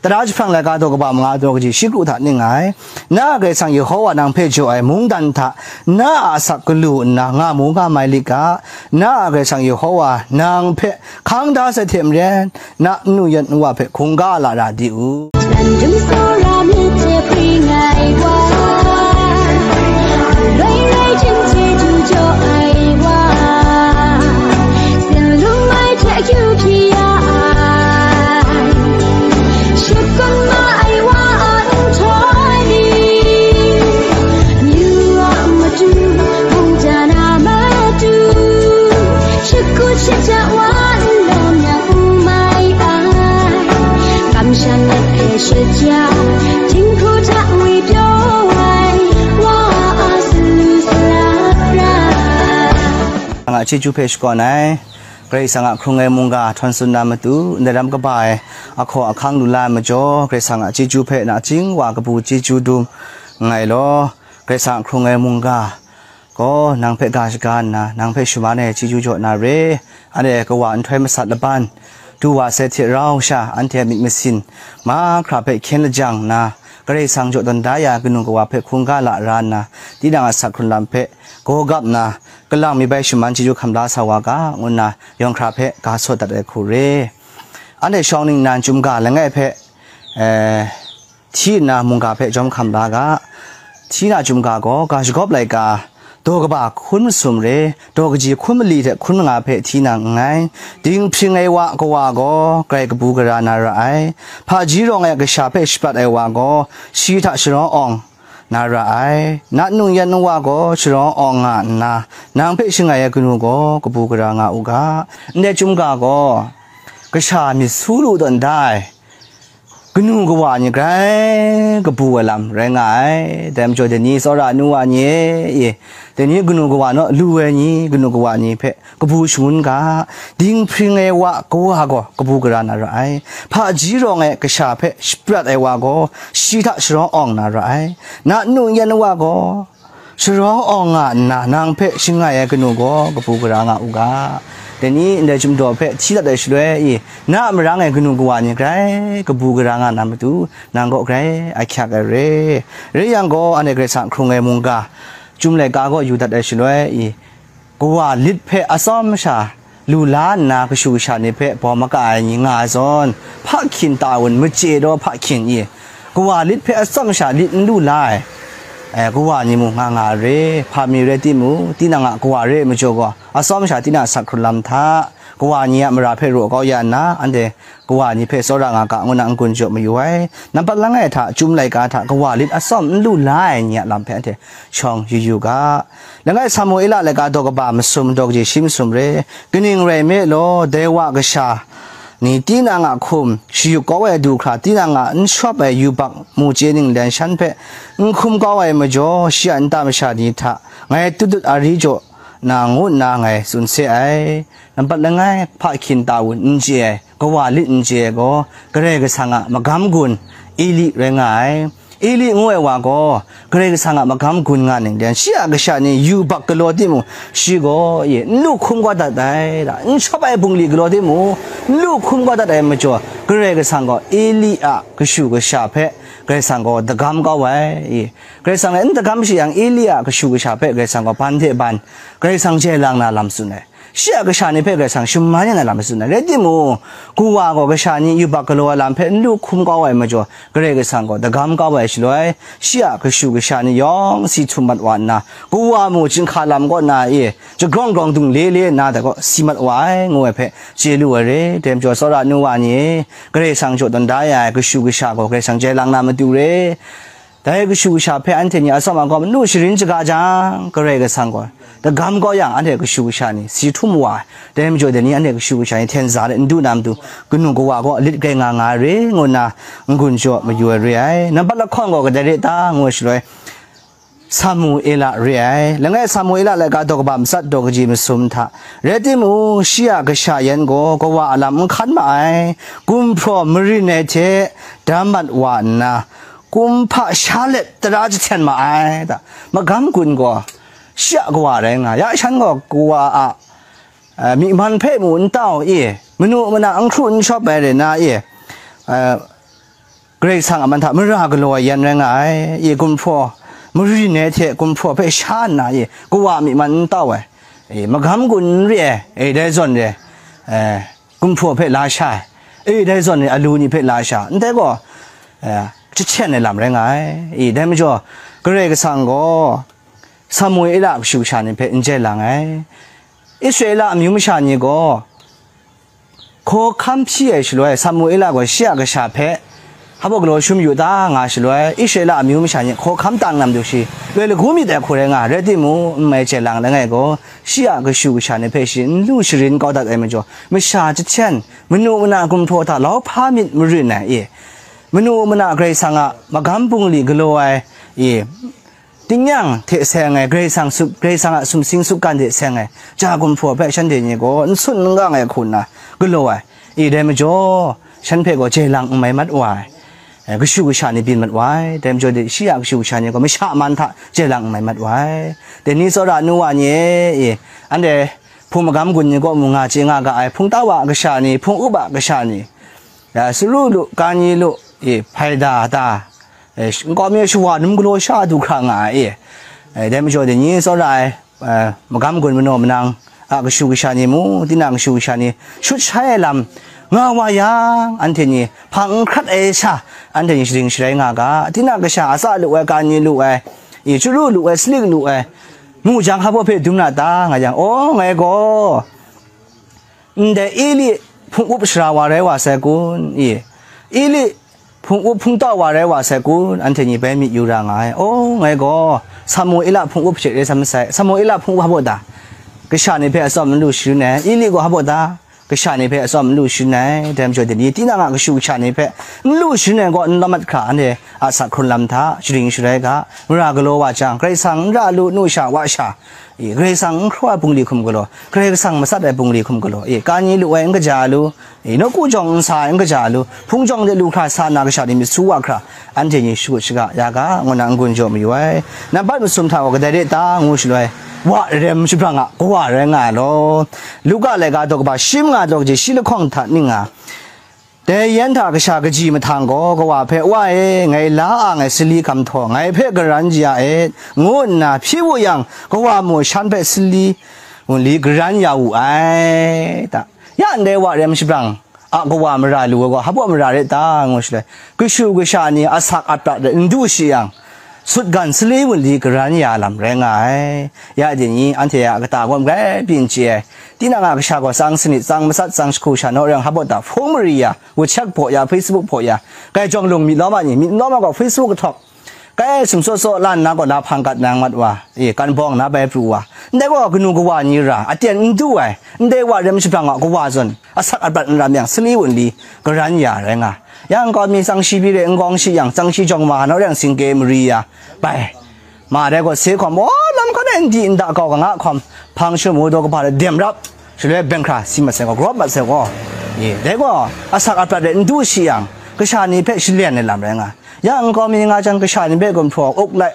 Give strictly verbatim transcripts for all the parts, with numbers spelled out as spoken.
Tara jahprang laika daw kaba manga daw kaji shi kru hta ning ai. Na a Karai Kasang Yehowa nang hpe jaw ai mungdan hta na a asak galu nna nga mu nga mai lit ga, na a Karai Kasang Yehowa nang hpe hkang da sai hte maren, na nnu yan nwa hpe hkungga la ra di u. Nang dum tsawra myit hte pring ai wa, loi rai jin hte du jaw ai wa, sin lung mai hte akyu hpyi ya ai, shakawn ma ai wa a nhtoi ni, amyu a matu, mungdan a matu, shakut shata wa nlawm yang n mai ai, kamsham let hpe shut ya, jinghku hta ngwi pyaw ai wa a salu salara. Nga chyeju hpe shakawn ai. Karai Kasang a hkrung ai mungga htawn tsun na matu, ndai ram kaba e ahkaw ahkang lu la ai majaw, Karai Kasang a chyeju hpe nachying wa kabu chyeju dum nngai law, Karai Kasang a hkrung ai mungga gaw nang hpe ga shaga nna, nang hpe shaman ai chyeju jaw na re. Anhte kawa nhtoi masat laban, du wa sai hte rau sha, anhte a myit masin mahkra hpe hkyen lajang nna, Karai Kasang jaw tawn da ya kanu kawa hpe hkungga la ra nna, tinang a sak hkrun lam hpe gaw gap nna, kalang mi bai shaman chyeju hkam la sa wa ga, ngu nna yawng hkra hpe ga sawt dat ai hku re. Anhte shawng ningnan chyum ga langai hpe, eh, hti nna mungga hpe jawm hkam la ga. Hti na chyum ga gaw, ga shagawp laika, daw kaba hkun masum re, daw kaji hkun mali hte hkun manga hpe hti na nngai. Dinghpring ai wa kawa gaw grai kabu gara na ra ai. Hpaji rawng ai kasha hpe shaprat ai wa gaw, shi hta sharawng awng na ra ai. Nat nung yan nwa gaw sharawng awng nga nna, nang hpe shangai ai kanu gaw kabu gara nga u ga. Ndai chyum ga gaw, kasha myit su lu tawn da ai kanu kawa ni grai kabu ai lam rai nga ai. Dai majaw, dai ni tsawra nu wa ni e, dai ni kanu kawa naw lu ai ni, kanu kawa ni hpe kabu shangun ga, dinghpring ai wa kawa gaw kabu gara na ra ai. Hpaji rawng ai kasha hpe shaprat ai wa gaw, shi hta sharawng awng na ra ai. Nat nung yan wa gaw, sharawng awng nga nna, nang hpe shangai ai kanu gaw kabu gara nga u ga. Dai ni ndai chyum daw hpe hti dat ai shaloi i, na a marang e kanu kawa ni grai kabu gara nga na matu, nang kaw grai ahkyak ai re. Rai yang gaw, anhte Karai Kasang hkrung ai mungga, chyum laika gaw yu dat ai shaloi i, kawa lit hpe atsawm sha lu la nna, kashu kasha ni hpe bawm maka ai ni nga ai zawn, hpa hkyin ta wun, machye daw hpa hkyin i, kawa lit hpe atsawm sha lit n lu la ai, eh, kawa ni mung nga nga ai re. Hpa mi rai timung, tinang a kawa re ai majaw gaw, atsawm sha tinang a sak hkrun lam hta, kawa ni a mara hpe raw kau ya nna, anhte kawa ni hpe tsawra nga ga, ngu na n-gun jaw mayu ai. Nampat langai hta, chyum laika hta, kawa lit atsawm n lu la ai ni a lam hpe anhte shawng yu yu ga. Langai Samuela laika daw kaba masum, daw kaji shi masum re. Kaning rai nme law, dai wa kasha ni tinang a hkum shayuk kau ai du hkra, tinang a n shawp ai yubak mu chye ninglen shan hpe n hkum kau ai majaw, shi a nta masha ni hta ngai tut tut ari jaw na, ngu nna ngai tsun se ai. Nampat langai, hpa hkyin ta wun n chye ai, kawa lit n chye ai gaw, Karai Kasang a magam gun Eli rai nga ai. Eli ngu ai wa gaw, Karai Kasang a magam gun nga ninglen, shi a kasha ni yubak galaw timung, shi gaw, ye, n lu hkum kau dat ai, da, n shawp ai bungli galaw timung, n lu hkum kau dat ai majaw, Karai Kasang gaw Eli a kashu kasha hpe Karai Kasang gaw dagam kau ai. Ye, Karai Kasang e n dagam shi yang, Eli a kashu kasha hpe Karai Kasang gaw ban hte ban Karai Kasang jai lang na lam tsun ai. Shi a kasha ni hpe Karai Kasang shaman ya na lam tsun ai. Rai timung, kawa gaw kasha ni yubak galaw ai lam hpe n lu hkum kau ai majaw, Karai Kasang gaw dagam kau ai shaloi, shi a kashu kasha ni yawng si htum mat wa nna, kawa mu chyinghka lam kaw na e jagrawng grawng dung le le nna, dai gaw si mat wa ai, ngu ai hpe chye lu ai re. Dai majaw, tsawra nu wa ni e, Karai Kasang jaw tawn da ya ai kashu kasha gaw Karai Kasang jai lang na matu re. Dai kashu kasha hpe anhte ni atsawm agawm n lu sharin shaga jang, Karai Kasang gaw dagam kau yang, anhte kashu kasha ni si htum wa ai. Dai majaw, dai ni anhte kashu kasha ni hten za let n du na matu, kanu kawa gaw lit grai nga nga ai re, ngu nna n-gun jaw mayu ai re ai. Nampat lahkawng gaw kadai re ta, ngu ai shaloi, Samuela re ai. Langai Samuela laika daw kaba matsat, daw kaji masum hta. Rai timung, shi a kasha yan gaw kawa a lam n hkan ma ai, gumhpraw marin ai hte dam mat wa nna, kumhpa sha let tara jahten ma ai, da, magam gun gaw shi a kawa rai nga, ya shan gaw kawa a, eh, myi man hpe mu n tau i, manu mana n hkru n shawp ai re na i, eh, Karai Kasang a man hta mara galaw ai yan rai nga ai. I gumhpraw marin ai hte gumhpraw hpe sha nna, i kawa a myi man n tau ai, i magam gun n re ai, e dai zawn re, e, gumhpraw hpe la sha ai, e dai zawn re alu ni hpe la sha, ndai gaw, e, jahten ai lam rai nga ai. I dai majaw, Karai Kasang gaw Samuela a kashu kasha ni hpe n jai lang ai. Israela amyu masha ni gaw, hkawhkam hpyi ai shaloi, Samuela gaw shi a kasha hpe, hpa galaw shum yu ta nga shaloi, Israela amyu masha ni hkawhkam tang na matu shi, loi lagu myit ai hku rai nga, rai timung, n mai chye lang langai gaw, shi a kashu kasha ni hpe shi n lu sharin kau dat ai majaw, masha jahten, manu mana gumhpraw hta lau hpa myit marin ai, i, manu mana Karai Kasang a magam bungli galaw ai, i, tingnyang hte seng ai, Karai Kasang sup-, Karai Kasang a sumsing sutgan hte seng ai, ja gumhpraw hpe shanhte ni gaw n sun n gang ai hku nna galaw ai, i, dai majaw, shan hpe gaw jai lang n mai mat wa ai, e, kashu kasha ni byin mat wa ai, dai majaw de, shi a kashu kasha ni gaw masha man hta jai lang n mai mat wa ai. Dai ni tsawra nu wa ni e, i, anhte hpung magam gun ni kaw mung nga chye nga ga ai, hpungtau a kasha ni, hpung up a kasha ni, ya, saru lu, kani lu, i, hpaida ta, e, sh-, nkau mi shawa num galaw sha du hkra nga ai, e. E, dai majaw de ni tsawra ai, e, magam gun manaw manang a kashu kasha ni mu, tinang kashu kasha ni shut shai ai lam nga wa yang, anhte ni hpang n hkrat ai sha, anhte ni sharing sharai nga ga, tinang kasha a tsa lu ai, kani lu ai, i, chyaru lu ai, salik lu ai, mu jang, hpa hpe dum na ta nga yang, aw, ngai gaw ndai Eli hpung up sara wa rai wa sai kun? I, Eli hpung up hpungtau wa rai wa sai kun? Anhte ni bai myit yu ra nga ai. Aw, ngai gaw Samuela hpung up hte rai sa masai. Samuela hpung up hpa baw ta, kasha ni hpe atsawm n lu sharin ai? Eli gaw hpa baw ta, kasha ni hpe atsawm n lu sharin ai? Dai majaw de ni, tinang a kashu kasha ni hpe n lu sharin ai gaw, n lawm mat hkra, anhte a asak hkrun lam hta sharing sharai ga, mara galaw wa jang, Karai Kasang n ra lu, nu sha, wa sha, i, Karai Kasang n hkraw ai bungli hkum galaw, Karai Kasang matsat ai bungli hkum galaw, i, kani lu ai n kaja lu, i, nawku jawng n sa ai n kaja lu, hpung jawng de lu hkra sa na kasha ni myit su wa hkra, anhte ni shakut shaga ya ga, ngu na n-gun jaw mayu ai. Nambat masum hta gaw kadai re ta ngu shaloi, wa rem shabrang a kawa rai nga ai law. Luka laika daw kaba shi manga daw kaji shi lahkawng hta ning nga, dai yan hta kasha kaji mahtang gaw kawa hpe, "Wa e, ngai la ang ai sali gam htaw ngai hpe garan ya et," ngu nna hpyi wu yang, kawa mung shan hpe sali wunli garan ya wu ai ta. Ya ndai wa rem shabrang a kawa mara lu ai gaw, hpa baw mara re ta ngu shaloi, kashu kasha ni asak aprat de n du shi yang, sutgan sali wunli garan ya lam rai nga ai. Ya de ni, anhte a kata gaw magrai byin chye ai. Tinang a kasha gaw tsang sanit, tsang matsat, tsang jahku sha naw rai yang, hpa baw ta hpung mari ya, WhatsApp hpaw ya, Facebook hpaw ya, kai jawng lung myit lawm a ni, myit lawm a gaw Facebook kahtawk, kai sumsaw saw lan na gaw na hpang kat nang mat wa, e, kan bawng na bai pru wa. Ndai gaw kanu kawa ni ra, aten n du ai, ndai wa rem shabrang a kawa zawn, asak aprat n ram yang, sali wunli garan ya rai nga. Yang kau mi tsang shi byi re n gawng shi yang, tsang shi jawng ma naw rai yang, singke mari ya, bai. Ma dai gaw se hkawm, aw, lam hkan e n di n da kau ga nga hkawm, hpang shamu daw kaba de dem rap, shaloi beng hkra si mat sai gaw, grawp mat sai gaw, e, dai gaw asak aprat de n du shi yang, kasha ni hpe shalen ai lam rai nga. Ya nkau mi nga jang, kasha ni hpe gumhpraw uk lai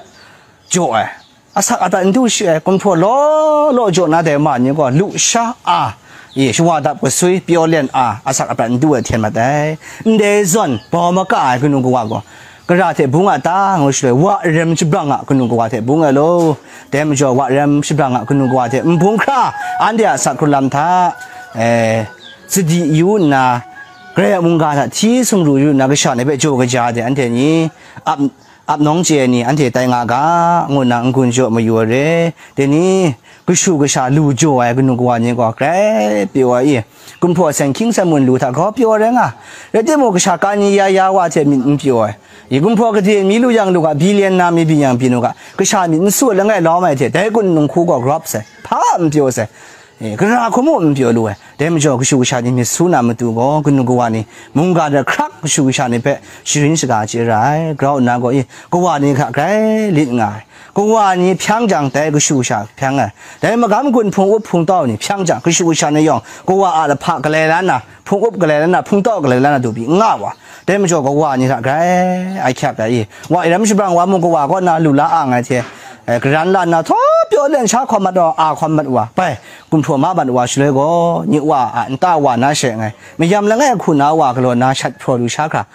jaw ai, asak aprat n du shi ai, gumhpraw law law jaw na dai ma ni gaw, lusha a, e, shawa dap kasui, pyaw len a, asak aprat n du ai hten mat ai. Ndai zawn bau maka ai kanu kawa gaw, kara hte bung a ta ngu shaloi, wa rem shabrang a kanu kawa hte bung ai law. Dai majaw, wa rem shabrang a kanu kawa hte n bung hkra, anhte a asak hkrun lam hta, e, sadi yu nna, Karai a mungga hta hti sumru yu nna, kasha ni hpe jaw kaja de, anhte ni ap, ap nawng chye ai ni, anhte tai nga ga, ngu nna n-gun jaw mayu ai re. Dai ni, kashu kasha lu jaw ai kanu kawa ni gaw, grai pyaw ai i, gumhpraw seng hkying seng mun lu hta grau pyaw ai rai nga. Rai timung, kasha kani ya ya wa hte myit n pyaw ai. I gumhpraw gade mi lu yang lu ga, billion na mi byin yang byin u ga, kasha myit n su ai langai lawm ai hte, dai kun nung hku gaw graup sai, hpa n pyaw sai. E, gara hku mu n pyaw lu ai. Dai majaw, kashu kasha ni myit su na matu gaw, kanu kawa ni mungga de hkrak kashu kasha ni hpe sharin shaga chye ra ai. Grau nna gaw, i, kawa ni hta grai lit nga ai. Kawa ni hpyang jang, dai kashu kasha hpyang ai. Dai magam gun hpung up hpung tau ni hpyang jang, kashu kasha ni yawng kawa a lahpa galai la nna, hpung up galai la nna, hpung tau galai la nna du pyi n nga wa. Dai majaw, kawa ni hta grai ahkyak ai i, wa rem shabrang wa mung, kawa kaw na lu la ang ai hte, e, garan la nna, htaw pyaw len sha hkawm mat wa, a hkawm mat wa, bai, gumhpraw ma mat wa shaloi gaw, nye wa a nta wa na she nngai, mayam langai hku na wa galaw na shat hpraw lu sha hkra,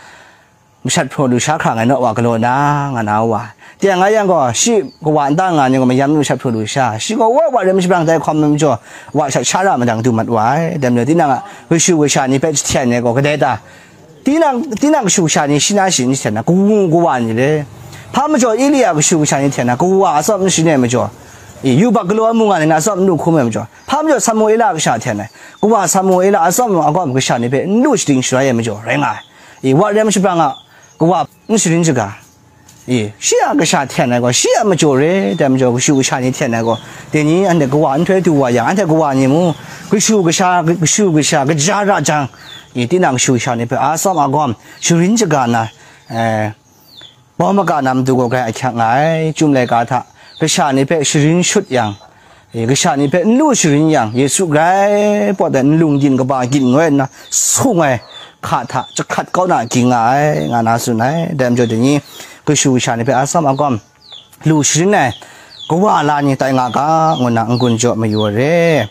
mashat hpraw lu sha hkra ngai naw wa galaw na, nga na wa. Teng nga yang gaw, shi kawa nta nga ni gaw mayam mashat hpraw lu sha, shi gaw wa wa rem shabrang dai hkawm ai majaw, wa shat sha ra madang du mat wa ai. Dai majaw, tinang a kashu kasha ni hpe jahten ai gaw, kadai ta? Tinang, tinang kashu kasha ni shi na shi n jahten na, kawu kawa ni le. Hpa majaw Elia kashu kasha ni jahten na, kawa atsawm n sharin ai majaw, i, yubak galaw ai mung nga ni na atsawm n lu hkum ai majaw, hpa majaw Samuela kasha jahten ai, kawa Samuela atsawm agawm kasha ni hpe n lu shading shaloi ai majaw, rai nga ai. I, wa rem shabrang a kawa n sharin shaga. I, shi a kasha jahten ai gaw, shi a majaw re, dai majaw kashu kasha ni jahten ai gaw, dai ni anhte kawa nhtoi du wa yang, anhte kawa ni mung, kashu kasha, kashu kasha kaja ra jang, i, tinang kashu kasha ni hpe atsawm agawm sharin shaga na, eh, bawm maga na matu gaw grai ahkyak nga ai. Chyum laika hta kasha ni hpe sharin shut yang, e, kasha ni hpe n lu sharin yang, Yesu grai pawt ai nlung gyin kaba gyin ngoi nna sung ai hka hta jahkrat kau na ging nga ai, nga na tsun ai. Dai majaw dai ni, kashu kasha ni hpe atsawm agawm lu sharin ai kawa la ni tai nga ga, ngu nna n-gun jaw mayu ai re.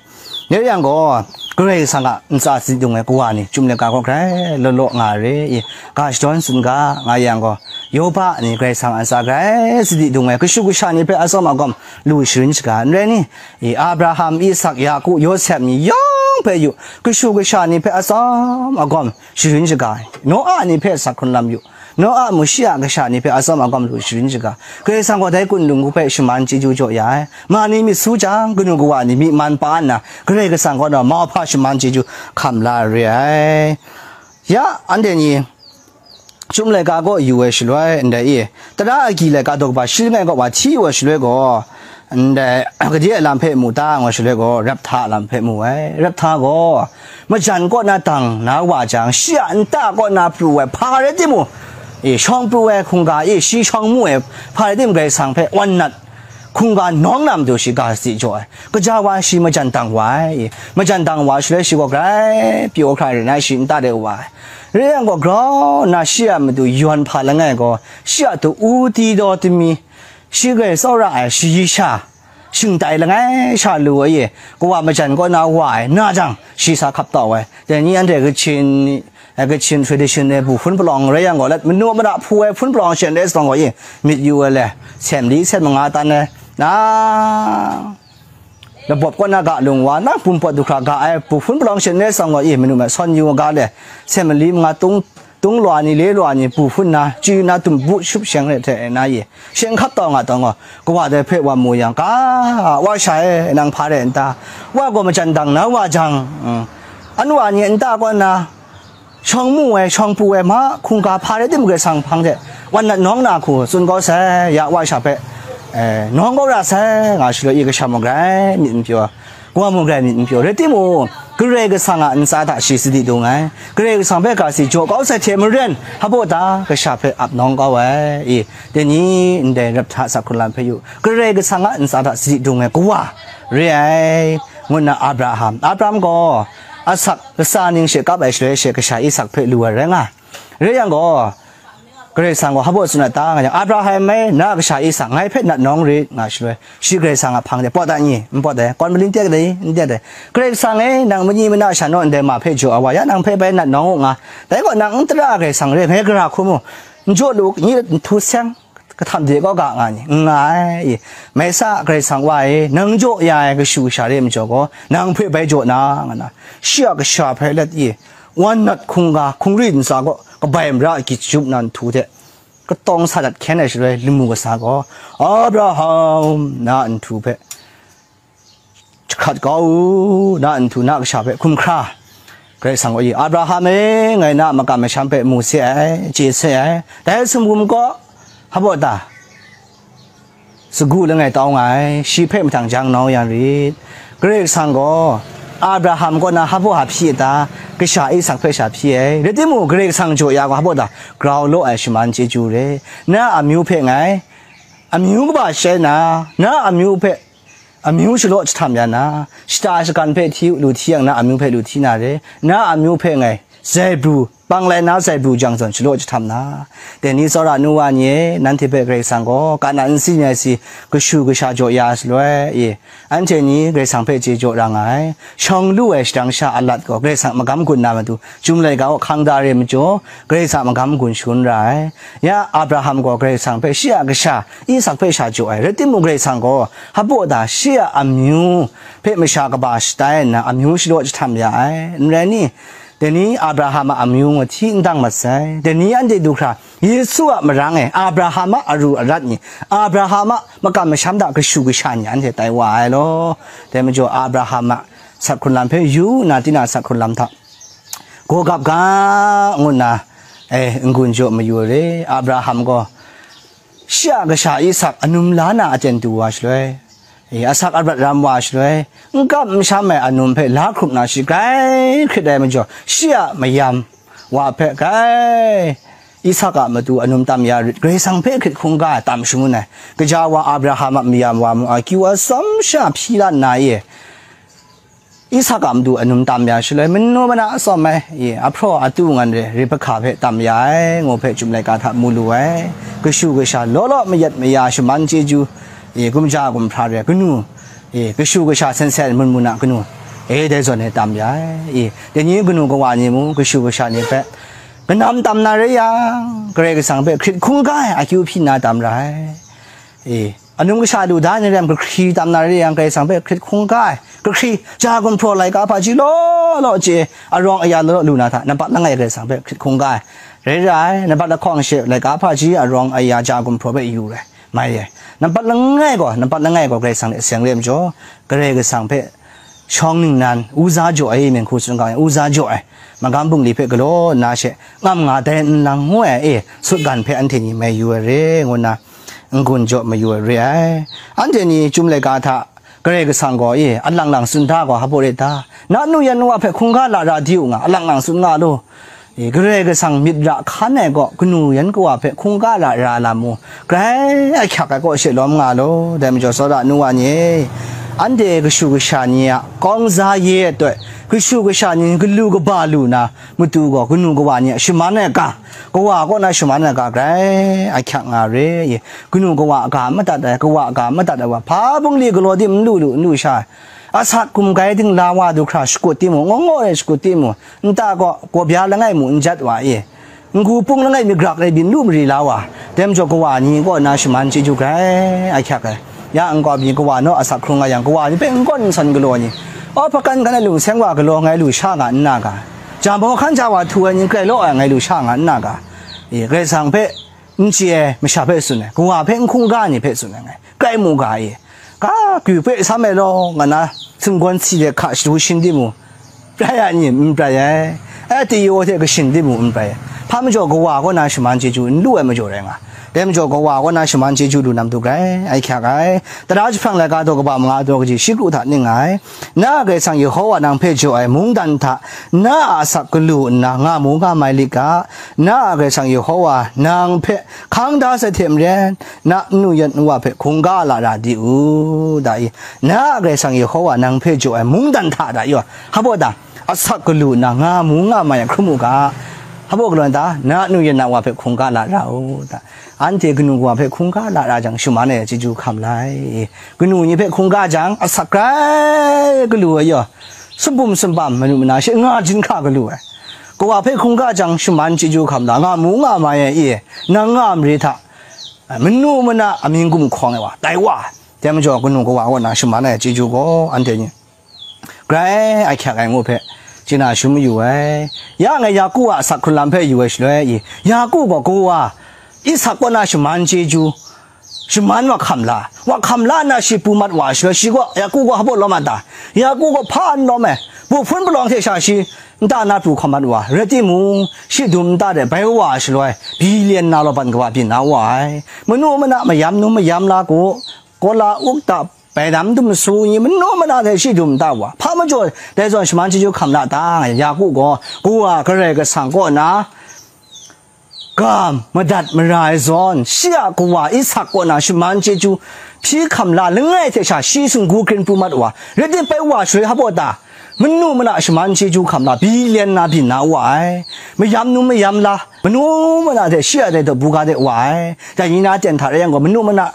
Dai yang gaw, Karai Kasang a ntsa sadi dung ai kawa ni, Chyum laika gaw grai law law nga ai re, i, ga shadawn tsun ga, nga yang gaw, Yoba ni Karai Kasang a ntsa grai sadi dung ai, kashu kasha ni hpe atsawm agawm lu sharin shaga, n rai ni? I, Abraham, Isak, Yaku, Yawsep ni yawng hpe yu, kashu kasha ni hpe atsawm agawm sharin shaga, Noa ni hpe sak hkrun lam yu, Noa mu shi a kasha ni hpe atsawm agawm lu sharin shaga, Karai Kasang gaw dai kunlung hku hpe shaman chyeju jaw ya ai. Ma ni myit su jang, kanu kawa ni myi man pa nna, Karai Kasang kaw na mauhpa shaman chyeju hkam la ai re ai. Ya, anhte ni, Chyum laika gaw yu ai shaloi, ndai e, tara agyi laika daw kaba shi langai kaw wa hti yu ai shaloi gaw, ndai, gade a lam hpe mu ta, ngu ai shaloi gaw, Rabhta a lam hpe mu ai. Rabhta gaw, majan kaw na dang na wa jang, shi a nta kaw na pru ai, hpa rai timung, e, shawng pru ai hkungga e, shi shawng mu ai, hpa rai timung, Karai Kasang hpe wan nat, hkungga nawng na matu shi ga sadi jaw ai. Kaja wa shi majan dang wa ai, e, majan dang wa shaloi shi gaw grai pyaw hkra rai nna, shi nta de wa ai. Rai yang gaw, grau nna shi a matu yawn hpa langai gaw, shi a tu u ti daw tami, shi grai tsawra ai shayi sha, shingtai langai sha lu ai e, kawa majan kaw na wa ai, na jang, shi sa hkap tau ai. Dai ni anhte Kachin, eh, Kachin tradition e bu hpun palawng rai yang gaw, lat manu mada hpu ai hpun palawng shen rai sa gaw e, myit yu ai le, sem li sem manga tan ai, na, labawp kaw na ga lung wa, na bum pawt du hkra ga ai, bu hpun palawng shen rai sa gaw e, manu ma sawn yu ga le, sem li manga tung, tung lwa ni, le lwa ni, bu hpun na, chyu na, tum bu shup sheng re hte na ye, sheng hkap taw nga taw gaw, kawa dai hpe wa mu yang, ga, wa sha e, nang hpa re n ta? Wa gaw majan dang na wa jang, mm, an wa ni nta kaw na, shawng mu ai, shawng pru ai, ma hkungga hpa rai timung, Karai Kasang hpang de wan nat nawng na hku tsun kau sai, ya wa sha hpe, eh, nawng kau ra sai, nga shaloi, i kasha mung grai myit n pyaw, kawa mung grai myit n pyaw, rai timung, Karai Kasang a ntsa hta shi sadi dung ai, Karai Kasang hpe ga si jaw kau sai hte maren, hpa ta kasha hpe ap nawng kau ai, i, dai ni ndai Rabhta sak hkrun lam hpe yu, Karai Kasang a ntsa hta sadi dung ai kawa re ai, ngu nna Abraham, Abraham gaw asak latsa ning she kap ai shaloi she kasha Isak hpe lu ai rai nga. Rai yang gaw, Karai Kasang gaw hpa tsun a ta nga yang, Abraham e, na kasha Isak ngai hpe nat nawng rit, nga shaloi, shi Karai Kasang a hpang de, pawt ai ni, n pawt ai, kawn malin teng dai, n teng dai, Karai Kasang e, nang mani mana sha naw ndai ma hpe jaw ai wa ya, nang hpe bai nat nawng u nga, dai gaw nang n tara Karai Kasang re, ngai gara hku mu, n jaw lu, nyi n htu seng, kahtam de kaw ga nga ni, n nga ai, i, mai sa, Karai Kasang wa e, nang jaw ya ai kashu kasha re majaw gaw, nang hpe bai jaw na, nga na, shi a kasha hpe let i, wan nat hkungga, hkungri ntsa gaw, kabai mara agyi jahtum na nhtu hte, katawng sa dat hkyen ai shaloi, lamu kasa gaw, Abraham, na nhtu hpe jahkrat kau u, na nhtu na kasha hpe hkum hkra. Karai Kasang gaw, Abraham e, ngai na a makam masham hpe mu se ai, chye se ai, dai sumgum kaw, hpa ta, sagu langai tau nga ai, shi hpe mahtang jang nau yang rit. Karai Kasang gaw Abraham kaw na hpa hpa hpyi a ta, kasha Isak hpe sha hpyi ai. Rai timung, Karai Kasang jaw ya gaw hpa ta, grau law ai shaman chyeju re. Na amyu hpe ngai, amyu kaba shai na, na amyu hpe, amyu shalaw jahtam ya na, shata shagan hpe hti lu hti yang na amyu hpe lu hti na re, na amyu hpe ngai, Zebru, bang lai na sai pru jang zawn shalaw jahtam na. Dai ni tsawra nu wa ni e, nanhte hpe Karai Kasang gaw kana nsi ni ai si kashu kasha jaw ya shaloi, e, anhte ni Karai Kasang hpe chye jaw ra nga ai. Shawng lu ai shadang sha a lat gaw Karai Kasang magam gun na matu, Chyum laika hkang da re majaw, Karai Kasang magam gun shangun ra ai. Ya Abraham gaw Karai Kasang hpe shi a kasha Isak hpe sha jaw ai. Rai timung, Karai Kasang gaw hpaw da shi a amyu hpe masha kaba shatai nna, amyu shalaw jahtam ya ai. N rai ni? Dai ni Abraham a amyu ngaw hti n dang mat sai. Dai ni anhte du hkra, Yesu a marang e Abraham a aru arat ni, Abraham a makam masham hta kashu kasha ni anhte tai wa ai law. Dai majaw, Abraham a sak hkrun lam hpe yu nna, tinang a sak hkrun lam hta gaw gap ga, ngu nna, e, n-gun jaw mayu ai re. Abraham gaw shi a kasha Isak anum la na aten du wa shaloi, e, asak arat ram wa shaloi, n kap n sham ai anum hpe la hkrup na shi grai hkrit ai majaw, shi a mayam wa hpe grai Isak a matu anum tam ya rit, Karai Kasang hpe hkrit hkungga ai tam shangun ai. Gaja wa Abraham a mayam wa mung akyu atsawm sha hpyi la nna e, Isak a matu anum tam ya shaloi, manu mana atsawm ai, e, ahpraw atu ngan re, Rebeka hpe tam ya ai, ngu hpe Chyum laika hta mu lu ai. Kashu kasha law law mayat maya shaman chyeju, e, gumja gumhpra re, kanu, e, kashu kasha sen sen mun mun a kanu, e, dai zawn e tam ya ai. E, dai ni kanu kawa ni mung kashu kasha ni hpe kanam tam na re yang, Karai Kasang hpe hkrit hkungga ai akyu hpyi nna tam ra ai. E, anum kasha lu da ai ni rai yang, kahkri tam na re yang, Karai Kasang hpe hkrit hkungga ai, kahkri, ja gumhpraw laika hpaji law law chye, arawng aya law law lu na hta, nampat langai Karai Kasang hpe hkrit hkungga ai. Rai ra ai, nampat lahkawng she laika hpaji arawng aya ja gumhpraw hpe yu rai, mai ai. Nampat langai gaw, nampat langai gaw Karai Kasang hte seng re ai majaw, Karai Kasang hpe shawng ningnan, uza jaw ai, myen hku tsun ga ai, uza jaw ai, magam bungli hpe galaw nna she, ngam nga dai n lang ngu ai, e, sutgan hpe anhte ni mai yu ai re, ngu nna n-gun jaw mayu ai re ai. Anhte ni Chyum laika hta Karai Kasang gaw, e, alang lang tsun da gaw, hpaw ret da? Na nu yan nu wa hpe hkungga lara di u nga, alang lang tsun nga lu. E, Karai Kasang myit ra hkan ai gaw, kanu yan kawa hpe hkungga lara lam mu, grai ahkyak ai kaw she lawm nga law. Dai majaw, tsawra nu wa ni e, anhte kashu kasha ni a kawng za ye ai toi, kashu kasha ni galu kaba lu na matu gaw, kanu kawa ni a shaman ai ga, kawa kaw na shaman ai ga, grai ahkyak nga re. E, kanu kawa a ga madat ai, kawa a ga madat ai wa, hpa bungli galaw di n lu lu, n lu sha ai. Asak gumgai dingla wa du hkra shakut timung, ngaw ngaw e shakut timung, nta gaw gawbya langai mu n jat wa e, n-gu pung langai myit grak e byin lu mari la wa, dai majaw kawa ni kaw na shaman chyeju grai ahkyak ai. Ya nkau mi kawa naw asak hkrung nga yang, kawa ni hpe n gawn n san galaw ni, aw, hpakan hkan ai lungseng wa galaw ngai lu sha nga n na ga, ja maw hkan ja wa htu ai ni grai law ai ngai lu sha nga n na ga, e, Karai Kasang hpe n chye ai masha hpe tsun ai, kawa hpe n hkungga ai ni hpe tsun ai ngai, grai mu ga e, ka kyu hpe sam ai law, nga na sumgawn si de hka shadu shin di mu, prai ai ni n prai ai, ai tayaw hte kashin di mu n prai ai, hpa majaw kawa kaw na shaman chyeju n lu ai majaw rai nga, dai majaw kawa kaw na shaman chyeju lu na matu grai ahkyak ai. Tara jahprang laika daw kaba manga daw kaji shi kru hta ning nga ai. Na a Karai Kasang Yehowa nang hpe jaw ai mungdan hta na a asak galu nna nga mu nga mai lit ga, na a Karai Kasang Yehowa nang hpe hkang da sai hte maren, na nu yan nu wa hpe hkungga lara di u, da i, na a Karai Kasang Yehowa nang hpe jaw ai mungdan hta da yaw, hpaw da, asak galu nna nga mu nga mai ai hkrum u ga, hpaw galaw nta, na nu yan na wa hpe hkungga lara u, da. Anhte kanu kawa hpe hkungga lara jang, shaman ai chyeju hkam lai. Kanu ni hpe hkungga jang, asak grai galu ai yaw, sumbum sumbam manu mana she nga jin hkra galu ai. Kawa hpe hkungga jang, shaman chyeju hkam la, nga mu nga mai ai e, nang nga mare hta, manu mana amying gumhkawng ai wa, tai wa, dai majaw kanu kawa kaw na shaman ai chyeju gaw, anhte ni grai ahkyak ai ngu hpe, chye na shum mayu ai. Ya ngai Yaku a asak hkrun lam hpe yu ai shaloi, Yaku gaw kawa Isak kaw na shaman chyeju, shaman wa hkam la, wa hkam la nna shi pru mat wa ai shaloi, shi gaw, Yaku gaw hpaw lawm a ta? Yaku gaw hpa n lawm ai, bu hpun palawng hte sha shi nta na pru hkam mat wa, rai timung, shi dum nta de bai wa ai shaloi, bilian na law ban kawa byin na wa ai. Manu mana mayam nu mayam la ku, Kola ukta, bai dam dum su ni manu mana hte shi dum da wa, hpa majaw dai zawn shaman chyeju hkam la ta? Yaku gaw, kawa Karai Kasang kaw na ga madat mara ai zawn, shi a kawa Isak kaw na shaman chyeju hpyi hkam la langai hte sha shi singgu grin pru mat wa, rai tim bai wa shaloi hpaw ta? manu mana shaman chyeju hkam la, billion na byin na wa ai. Mayam nu mayam la, manu mana hte shi a dai daw buga de wa ai. Dai ni na ten hta rai yang gaw, manu mana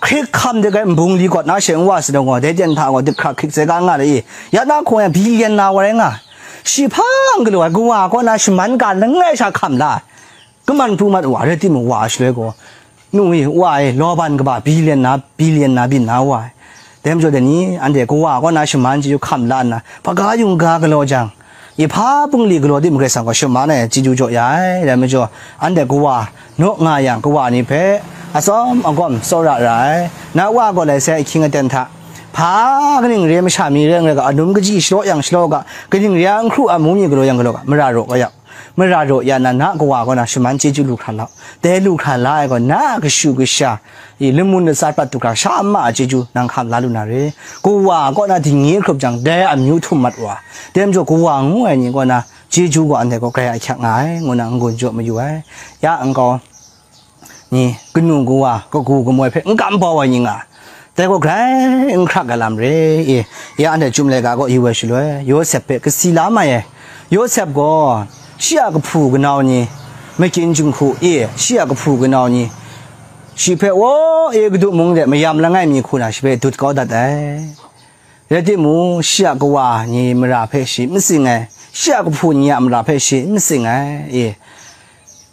hkrik hkam de gai nbung li gawt na she n wa sa dawng gaw, dai ten hta gaw dip hkrak hkrik sai ga nga le i. Ya na hkawng yang billion na wa rai nga. Shi hpa n galaw ai, kawa kaw na shaman ga langai sha hkam la. Kaman pru mat wa, rai timung wa shaloi gaw, nu e, wa e, lawban kaba billion na, billion na byin na wa ai. Dai majaw dai ni, anhte kawa kaw na shaman chyeju hkam la nna, hpaga yungga galaw jang, i hpa bungli galaw tim Karai Kasang gaw shaman ai chyeju jaw ya ai. Dai majaw, anhte kawa naw nga yang, kawa ni hpe atsawm agawm tsawra ra ai. Na wa gaw lai sai ahkying aten hta, hpa kaning re masha mi re n rai ga, anum kaji shalaw yang shalaw ga, kaning re a n hkru a mu mi galaw yang galaw ga, mara raw ga yau. Mara raw ya na, na kawa kaw na shaman chyeju lu hkra lau. Dai lu hkra la ai gaw, na a kashu kasha i lamun latsa prat du hkra sha ma a chyeju nang hkam la lu na re. Kawa kaw na dingnye hkrup jang, dai amyu htum mat wa. Dai majaw kawa ngu ai ni kaw na chyeju gaw anhte gaw grai ahkyak nga ai, ngu na n-gun jaw mayu ai. Ya nkau ni, kanu kawa, kagu kamoi hpe n kam bau ai ni nga, dai gaw grai n hkrak ai lam re i. Ya anhte Chyum laika kaw yu ai shaloi, Yawsep hpe kasi la mai ai. Yawsep gaw shi a kahpu kanau ni, makyin jinghku i, shi a kahpu kanau ni, shi hpe, waw, Egutu mung de mayam langai mi hku na shi hpe dut kau dat ai. Rai timung, shi a kawa ni mara hpe shi n matsing ai, shi a kahpu ni a mara hpe shi n matsing ai, e,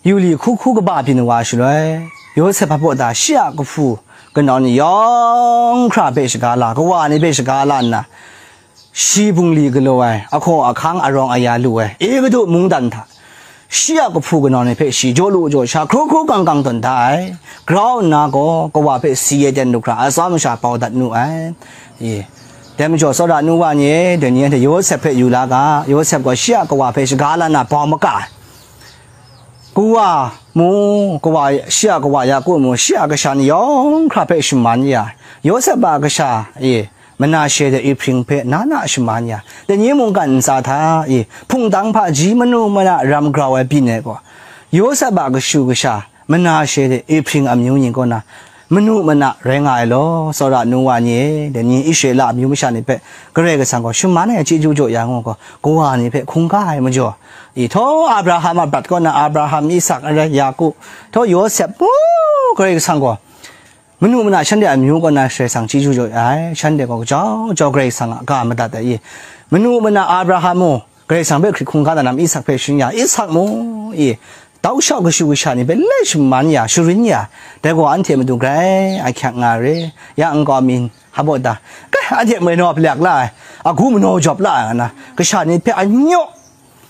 yu li hku hku kaba byin wa shaloi, Yawsep hpa baw ta shi a kahpu kanau ni yawng hkra hpe shaga la, kawa ni hpe shaga la nna, shi bungli galaw ai, ahkaw ahkang arawng aya lu ai, Egutu mungdan hta, shi a kahpu kanau ni hpe shi jaw lu jaw sha, hkru hkru kang kang tawn da ai. Grau nna gaw, kawa hpe si e ten lu hkra, atsawm sha bau dat nu ai. E, dai majaw, tsawra nu wa ni e, dai ni anhte Yawsep hpe yu la ga, Yawsep gaw shi a kawa hpe shaga la na bau maka ai. Kawa mu, kawa, shi a kawa Yaku mu, shi a kasha ni yawng hkra hpe shaman ya, Yawsep a kasha e, Manashe de Ehpring hpe na na shaman ya, dai ni mungkan ntsa hta e, hpungtang hpaji manu mana ram grau ai byin ai gaw, Yawsep a kashu kasha, Manashe de Ehpring amyu ni kaw na, manu mana rai nga ai law, tsawra nu wa ni e, dai ni Israela amyu masha ni hpe Karai Kasang gaw shaman ai chyeju jaw ya ngu gaw, kawa ni hpe hkungga ai majaw, i, htaw Abraham a brat kaw na Abraham, Isak, arai Yaku, htaw Yawsep, pu, Karai Kasang gaw, manu mana shanhte amyu kaw na Karai Kasang chyeju jaw ai, shanhte gaw kajau jau Karai Kasang a ga madat ai i, manu mana Abraham mu, Karai Kasang hpe hkrit hkungga na lam Isak hpe sharin ya, Isak mu, i, tau shau kashu kasha ni hpe lai shaman ya, sharin ya, dai gaw anhte matu grai ahkyak nga re, ya nkau mi hpa baw ta, kai, anhte moi naw palyak la ai, agu manaw jawp la ai nga na, kasha ni hpe anyaw,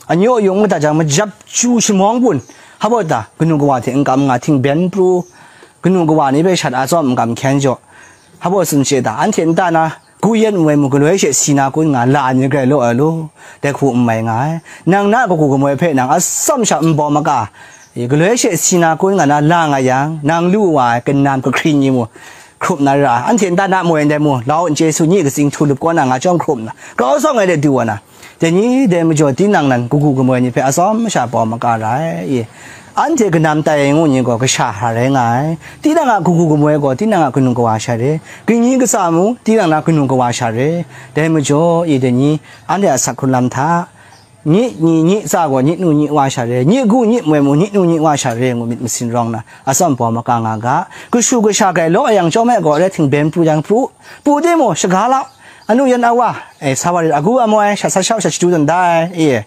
anyaw yung mada jang, majap chu shamawng bun, hpa baw ta, kanu kawa hte n kam nga, htingben pru, kanu kawa ni hpe shat atsawm n kam hkyen jaw, hpa baw tsun she ta, anhte nta na, gu yen nme mu galoi she si na kun nga la ai ni grai law ai lu, dai hku n mai nga ai. Nang na kagu kamoi hpe nang atsawm sha n bawm maka, i, galoi she si na kun nga na la nga yang, nang lu wa ai kanam kahkring ni mu, hkrup na ra, anhte nta na moi ndai mu, lau n chye su nyi katsing htu lup kaw na nga chyawm hkrup na, grau zawng ai de du wa na, dai ni dai majaw tinang nan kagu kamoi ni hpe atsawm sha bawm maka ra ai, i, anhte kanam tai ai ngu ni gaw kasha hkra rai nga ai, tinang a kagu kamoi gaw tinang a kanu kawa sha re, kangyi katsa mu tinang na kanu kawa sha re, dai majaw, i, dai ni, anhte a sak hkrun lam hta, nyi, nyi, nyi tsa gaw, nyi nu, nyi wa sha re, nyi gu, nyi moi mu, nyi nu, nyi wa sha re, ngu myit masin rawng na, atsawm bawm maka nga ga, kashu kasha grai law yang chyawm ai gaw, rai htingben pru yang pru, pru timung, shaga lau, anu yan awa, e, sa wa rit, agu amoi, sha sa shau, sha shatu dan dai, e,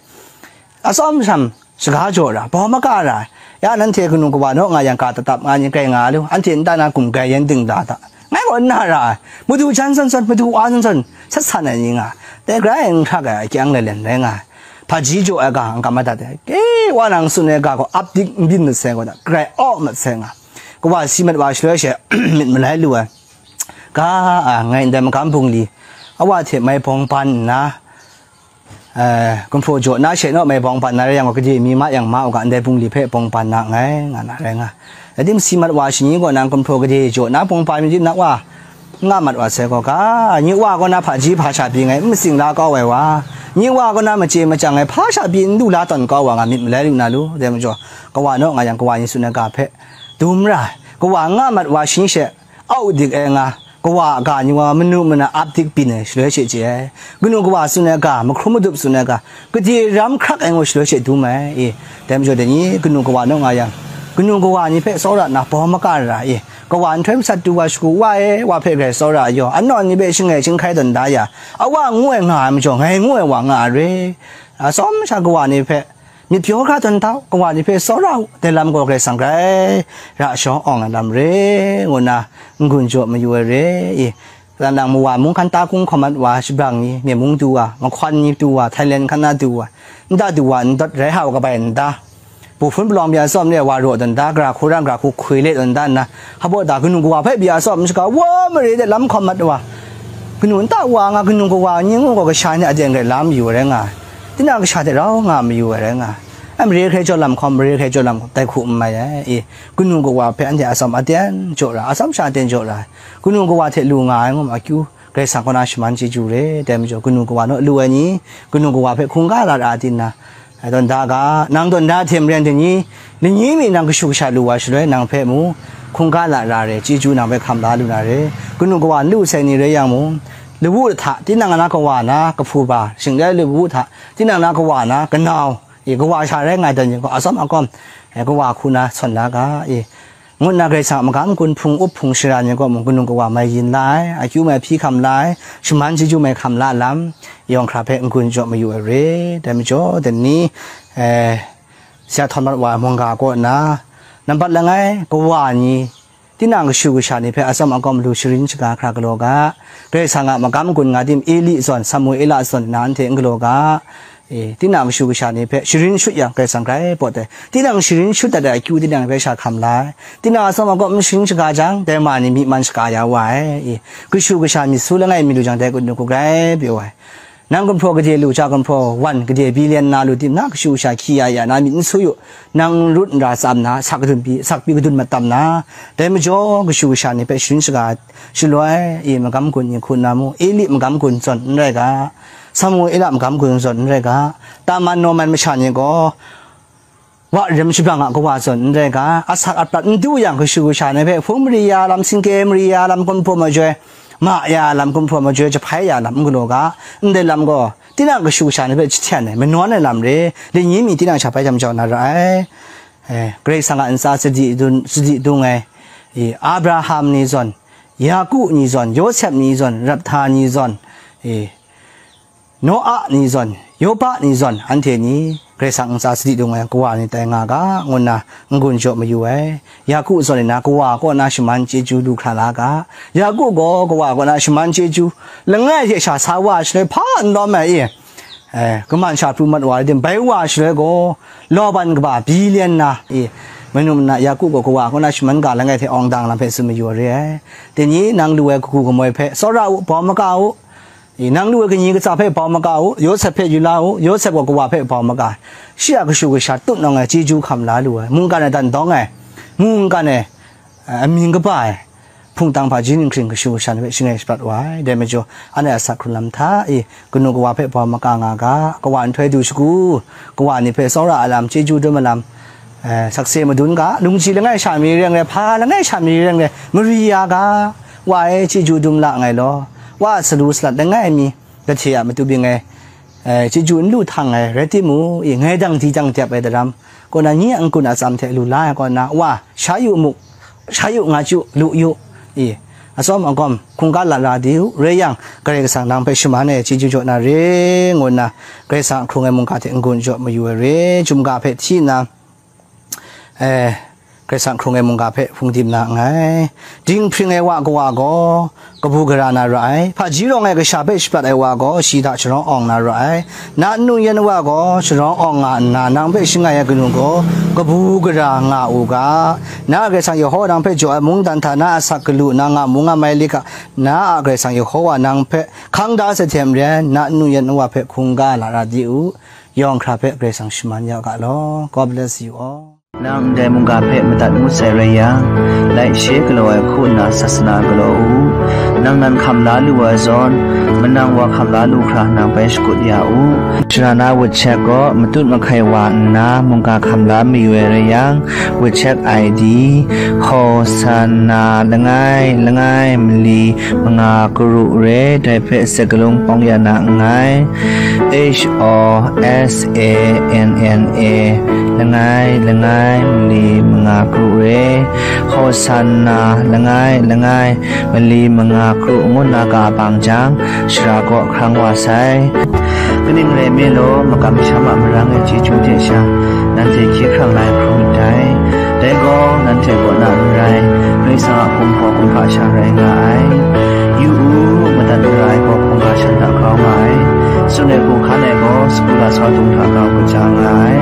atsawm sham, shaga jaw ra, bawm maka ra, ya nanhte kanu kawa naw nga yang, ka tatap nga ni grai nga lu, anhte nta na gumgai yan ding da ta, ngai gaw n na ra ai, madu jan zawn zawn, madu wa zawn zawn, sat san ai ni nga, dai grai n hkrak ai akyang lalen rai nga ai. Hpaji jaw ai ga n kam madat ai. E, wa nang tsun ai ga gaw ap dik n byin mat sai gaw da, grai aw mat sai nga. Kawa si mat wa shaloi she, myit malai lu ai. Ga, a, ngai ndai magam bungli, awa hte mai bawng ban nna, e, gumhpraw jaw na she naw mai bawng ban na rai yang gaw, gade mi ma yang ma u ga, ndai bungli hpe bawng ban na nngai, nga na rai nga. Rai tim, si mat wa shani gaw nang gumhpraw gade jaw na bawng ban mi tim na wa, nga mat wa sai gaw, ga, nyi wa gaw na hpaji hpa sha pyi ngai n matsing la kau ai wa, nyi wa gaw na machye machyang ai hpa sha pyi n du la tawn kau wa nga myit malai lu na lu, dai majaw, kawa naw nga yang, kawa ni tsun ai ga hpe dum ra ai, kawa nga mat wa shani she, au dik ai nga, Kawa a ga ni wa manu mana ap dik byin ai shaloi she chye ai. Kanu kawa tsun ai ga, mahkrum madup tsun ai ga, gade ram hkrak ai ngu shaloi she dum ai. E, dai majaw dai ni, kanu kawa naw nga yang, kanu kawa ni hpe tsawra nna bawm maka ra, e, kawa nhtoi masat du wa shagu, wa e, wa hpe grai tsawra yaw, anawn ni hpe shangai shinghkai tawn da ya, a wa ngu ai nga ai majaw, ngai ngu ai wa nga ai re. Atsawm sha kawa ni hpe, myit pyaw hkra tawn hta u, kawa ni hpe tsawra u, dai lam gaw Karai Kasang grai ra shawng awng ai lam re, ngu nna n-gun jaw mayu ai re. I, kalang nang mawa mung hkan ta kung hkawm mat wa, shabrang ni, myen mung du wa, mahkawn ni du wa, Thailand hkan na du wa, nta du wa, n dawt rai hau kabai nta, bu hpun palawng bya tsawm le wa raw tawn da, gara hku rang gara hku hkwi le tawn da nna, hpa baw da kanu kawa hpe bya tsawm shaga wa mare de lam hkawm mat wa, kanu nta wa nga kanu kawa ni ngu gaw kasha ni a den grai la mayu ai rai nga ai. Tinang kasha hte rau nga mayu ai rai nga ai. Ai mare hkrai jaw lam hkawm, mare hkrai jaw lam hkawm, dai hku n mai ai. E, kanu kawa hpe anhte atsawm aten jaw ra, atsawm sha aten jaw ra ai. Kanu kawa hte lu nga ai ngu ma akyu, Karai Kasang kaw na shaman chyeju re, dai majaw kanu kawa naw lu ai ni, kanu kawa hpe hkungga lat ra ai tin na, ai tawn da ga, nang tawn da hte maren dai ni, lani mi nang kashu kasha lu wa shaloi nang hpe mu, hkungga lat ra re, chyeju nang hpe hkam la lu na re, kanu kawa n lu sai ni rai yang mung, lawu hta, tinang na kawa na, kahpu ba, shingrai lawu hta, tinang na kawa na, kanau, e, kawa sha rai nga ai dan yin gaw, atsawm akawm, e, kawa hku na sawn la ga, e, ngu nna Karai Kasang a magam gun hpung up hpung shara ni gaw mung kanu kawa mai yin la ai, akyu mai hpyi hkam la ai, shaman chyeju mai hkam la lam, yawng hkra hpe n-gun jaw mayu ai re. Dai majaw, dai ni, eh, sha htawn mat wa ai mungga kaw na, nampat langai kawa ni, tinang kashu kasha ni hpe atsawm akawm lu sharin shaga hkra galaw ga, Karai Kasang a magam gun nga tim, Eli zawn, Samuela zawn, nanhte n galaw ga, E, tinang kashu kasha ni hpe sharin shut yang, Karai Kasang grai pawt ai. Tinang sharin shut dat ai akyu tinang hpe sha hkam la ai. Tinang atsawm akawm n sharin shaga jang, dai ma ni myi man shaga ya wa ai. E, kashu kasha myit su langai mi lu jang, dai kanu hku grai pyaw ai. Nang gumhpraw gade lu, ja gumhpraw wan gade billion na lu tim, na kashu kasha hkyi ya ya, na myit n su yu, nang rut nra tsam na, sak kadun pyi, sak pyi kadun mat tam na, dai majaw kashu kasha ni hpe sharin shaga shaloi, e, magam gun ni hku nna mu, Eli magam gun zawn n rai ga, Samuela magam gun zawn n rai ga, Taman Nawman masha ni gaw, wa rim shabrang a kawa zawn n rai ga, asak aprat n du yang kashu kasha ni hpe hpung mari ya lam, singke mari ya lam, gumhpraw majoi ma ya lam, gumhpraw majoi jahpai ya lam n galaw ga, ndai lam gaw, tinang kashu kasha ni hpe jahten ai, manawn ai lam re, lani mi tinang sha bai jam jau na ra ai. Eh, Karai Kasang a ntsa sadi dun, sadi dung ai, e, Abraham ni zawn, Yaku ni zawn, Yawsep ni zawn, Rabhta ni zawn, e, Noa ni zawn, Yopa ni zawn, anhte ni Karai Kasang ntsa sadi dung ai kawa ni tai nga ga, ngu nna n-gun jaw mayu ai. Yaku zawn ni na kawa kaw na shaman chyeju lu hkra la ga, Yaku gaw kawa kaw na shaman chyeju langai hte sha sa wa shaloi hpa n lawm ai, e, eh, kaman sha pru mat wa ai tim, bai wa shaloi gaw, Laban kaba billion na, e, manu mana Yaku gaw kawa kaw na shaman ga langai hte awng dang lam hpe tsun mayu ai re ai. Dai ni nang lu ai kagu kamoi hpe tsawra u, bawm maka u, e, nang lu ai kañi katsa hpe bawm maka u, Yawsep hpe yu la u, Yawsep gaw kawa hpe bawm maka ai. Shi a kashu kasha tut nawng ai chyeju hkam la lu ai, mungkan e dan dawng ai, mungkan e, a, amying kaba ai, hpungtang hpaji ninghkring kashu kasha ni hpe shangai shaprat wa ai. Dai majaw, anhte a asak hkrun lam hta e, kanu kawa hpe bawm maka nga ga, kawa nhtoi du shagu, kawa ni hpe tsawra ai lam, chyeju dum ai lam, eh, sakse madun ga, lungji langai sha mi rai rai, hpa langai sha mi rai rai, mari ya ga, wa e chyeju dum la nngai law, wa a salu salat langai mi, kahte a matu bing ai, eh, chyeju n lu htang ai rai timung, i, ngai dang di dang dep ai daram, kaw na, nye a n-gun atsam hte lu la ai kaw na, wa, sha yu mu, sha yu, nga chyu, lu yu, i, atsawm agawm, hkungga lat ra di u, rai yang, Karai Kasang nang hpe shaman ai chyeju jaw na re, ngu nna, Karai Kasang a hkrung ai mungga hte n-gun jaw mayu ai re, chyum ga hpe hti nna, eh, Karai Kasang hkrung ai mungga hpe hpung dim na nngai. Dinghpring ai wa kawa gaw kabu gara na ra ai. Hpaji rawng ai kasha hpe shaprat ai wa gaw shi hta sharawng awng na ra ai. Na nnu yan wa gaw sharawng awng nga nna, nang hpe shangai ai kanu gaw kabu gara nga u ga. Na a Karai Kasang Yehova nang hpe jaw ai mungdan hta na a asak galu na nga mu nga mai lit ga, na a Karai Kasang Yehova nang hpe hkang da sai hte maren, na nnu yan wa hpe hkungga lara di u. Yawng hkra hpe Karai Kasang shaman ya u ga law. God bless you all. Nang ndai mungga hpe madat ngut sai rai yang, laishe galaw ai hku nna sasana galaw u. Nang nan hkam la lu ai zawn, manang wa hkam la lu hkra nang bai shakut ya u. Shara na wutchek gaw matut mahkai wa nna mungga hkam la mayu ai rai yang, wutchek I D, Hosanna langai langai mali manga karu re, dai hpe sakalung pawng ya na nngai. H O S A N N A langai langai mali manga karu re, Hosanna langai langai mali manga karu ngu na ga bang jang, shara kaw hkrang wa sai. Kaning rai me law, makam masham a marang ai chyeju hte sha, nanhte hkye hkrang la ai hkrum ndai. Dai gaw, nanhte kaw na n rai, Karai Kasang a hpung hpaw hkungga sha rai nga ai. Yu u, madat mara ai gaw hkungga shan hta grau nga ai. Tsun ai hku hkan ai gaw, sagu lasau dung hta grau kaja nga ai.